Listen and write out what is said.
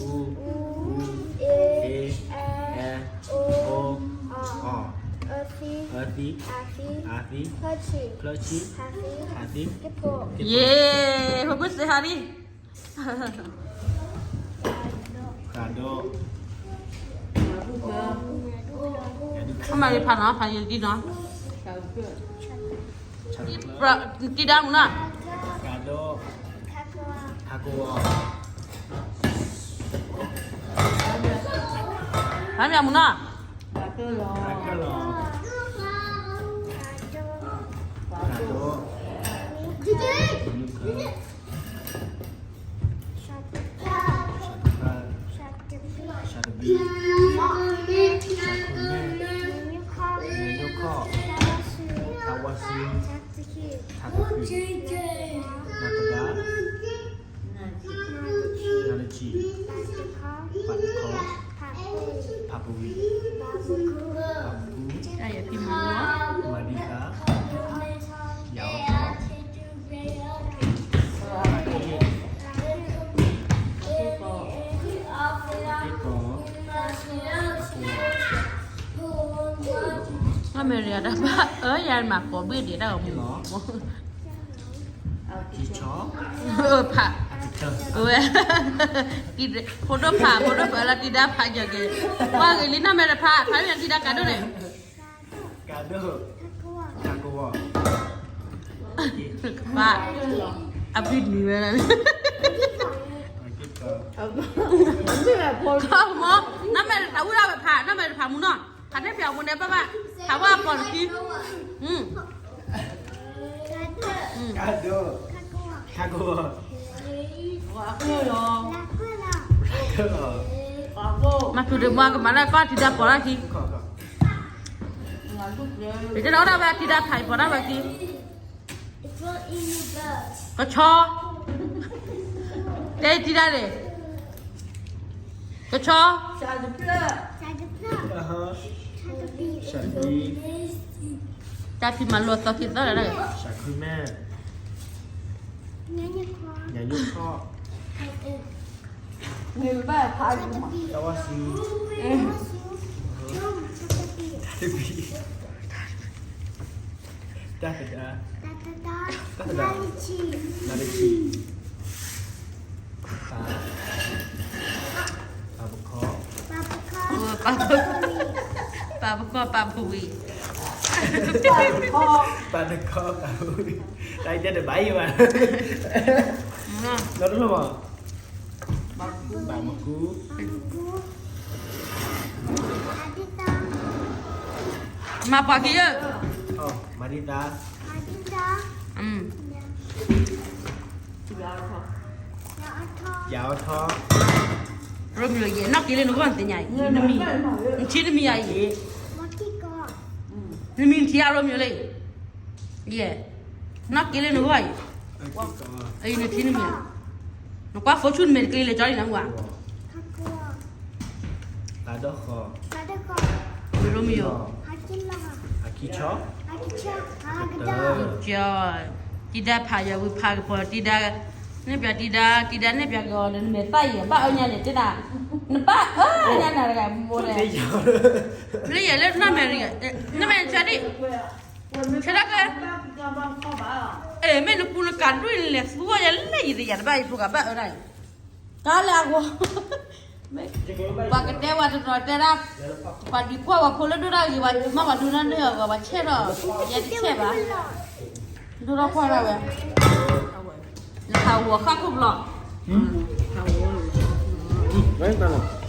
အူ, အူ, အ့, အဲ, အိ, အီ, အၢသံ, အၢသံ, အသံ, အသံ, ဖျၢၣ်ဆံ, ဖျၢၣ်ဆံ, ဟးသံ, ဟးသံ, က့ဖိ, ယ့, ဖိမုၣ်စ့ဟးသံ, ဃးဒီး, အမၤရံဖးနီၤ, ဖးယံာ်လံနီၤ, တံၤဒါမုၢ်နီၤ, ဃးဒီး, ဟးကဝီၤ, ဖးမၠၣ်မုၢ်နီၤ, ဃးဒီး, ဃးဒီး, ဃးဒီး, ရှၤတဘံ, ရှၤတဘံ, ရှၤခိၣ်မဲ, မဲာ်ညိခီၣ်, တၢ်ဝါဆူ, ထးတဖု, နၤတဒါ, နၤတဆံ, ပာ်တခီ, ဖးပဝံၤ, ပာ်ပခူ, မၤဒံသး, ယၤအီထီၣ်, အမဲရံၤအတၢ်ဘၣ်, အၢ ယၤမၤကိးဘ့ၣ်ဒံးတၢ်ဂီၤမူ, ဖး, ဝဲ, ဖိဒိၣ်ဖး, ဖိဒိၣ်ဖးလၢတံၤဒါဖးယီၤက့ၤ, ကွၢ်ဂ့ၤလံနီၢ်မဲတဖး, ဖးမ့ၢ်တံၤဒါကးဒိၣ်န့ၣ် ကးဒိၣ်, ကးကဝီၤ, ဖး, အဖံနံၤဝဲဒၣ်, မ့ၢ်, နီၢ်မဲတဖးဝံၤဒၣ်ဝဲဖး, နီၢ်မဲတဖးမူနီၤ, ဖးန့ၢ်ပၠးမူန့ၣ်ဘၣ်ဘၣ်, ဖးဝဲအပိာ်တခံ, ကးဒိၣ်, ကးကဝီၤ, မၤထူတမွၤကမၤလၢကီၢ်တံၤဒါပိာ်တၢ်ခံ, ယတဲလီၤဒၣ်ဝဲတံၤဒါဖးအံၤပိာ်တၢ်ဝဲခံ, ကဆီ, တဲတံၤဒါန့ၣ်, ကဆီ, တၢ်ဖံးမၤလိသီခံသီလၢ်, ညၣ်ညိခီၣ်, တၢ်ဝါဆူ, တၢ်တဘံ, တၢ်တဒါ, တၢ်တဆံ, ပာ်, ပာ်ပခီ, ပာ်ပခီ, ပာ်ပဝံၤ, ပာ်တခီ, ပာ်ပဝံၤ, တၢ်အံၤတဲတဘၣ်ယံၤဘၣ်, နီတလိၣ်ဘၣ် ဘၣ်မကူ, မၤပှၤခံယၢၢ်, မၤဒံသး, ယၤအီထီၣ်, ရိမံၤယဲ နီၢ်က့ၤလၢနဂီၢ်နသ့ၣ်ညါအံၤ, နမံၤ, နထံနမံၤယၤအံၤ, နမံၤနထံအရိမံၤလၢအံၤ, ယဲ, နီၢ်က့ၤလၢနဂီၢ်အံၤ, အံၤနထံနမံၤ, နကွၢ်ဖိဆူၣ်နမဲာ်တက့ၤလၢကၠီလံနမူဧါ, သးဒီဃီ, ရိမယိၤ, အခံဆီ, အခံဆီ, ကတၢၢ်, တံၤဒါဖးယွၤဝံၤဖးကပီၤတံၤဒါ, နဲၣ်ပၠးတံၤဒါ, တံၤဒါနဲၣ်ပၠးကီးဒီး နမဲာ်သၣ်ယဲၢ်ဘၣ်အၢညါန့ၣ်တဲဒၣ်, နဘၣ်အၢညါနၤတဂၤမိၢ်လဲၣ်, လၢယဲၢ်လၢနမဲာ်, နမဲာ်ဆၢဒံၣ်, ဆၢဒၣ်ကဲ, အဲ မ့ၢ်နကူနကၤဒွံၣ်လဲၤသူအီၤယဲၢ်လၢယသယၤတဘၣ်ယဖိကဘၣ်အၢဒၣ်အံၤ တၢ်လၢအဂီၢ်, ပှၤကတဲဝဲတနီၤတဲဒၣ်, ပှၤဒုးကွၢ်ပှၤဖိလၢဒိၣ်ဒၣ်ဂ့ၤ ပှၤမၢပှၤဒိၣ်ဒၣ်န့ၢ်အီၤ ပှၤဆဲၣ်ထီၣ်, ယဲတဆဲၣ်ဘၣ်, ဒိၣ်ထီၣ်ကွၢ်ဒၣ်ဝဲ, နဟးဂီၤဃၣ်ခိၣ်ဘျီ, ဟးဂီၤ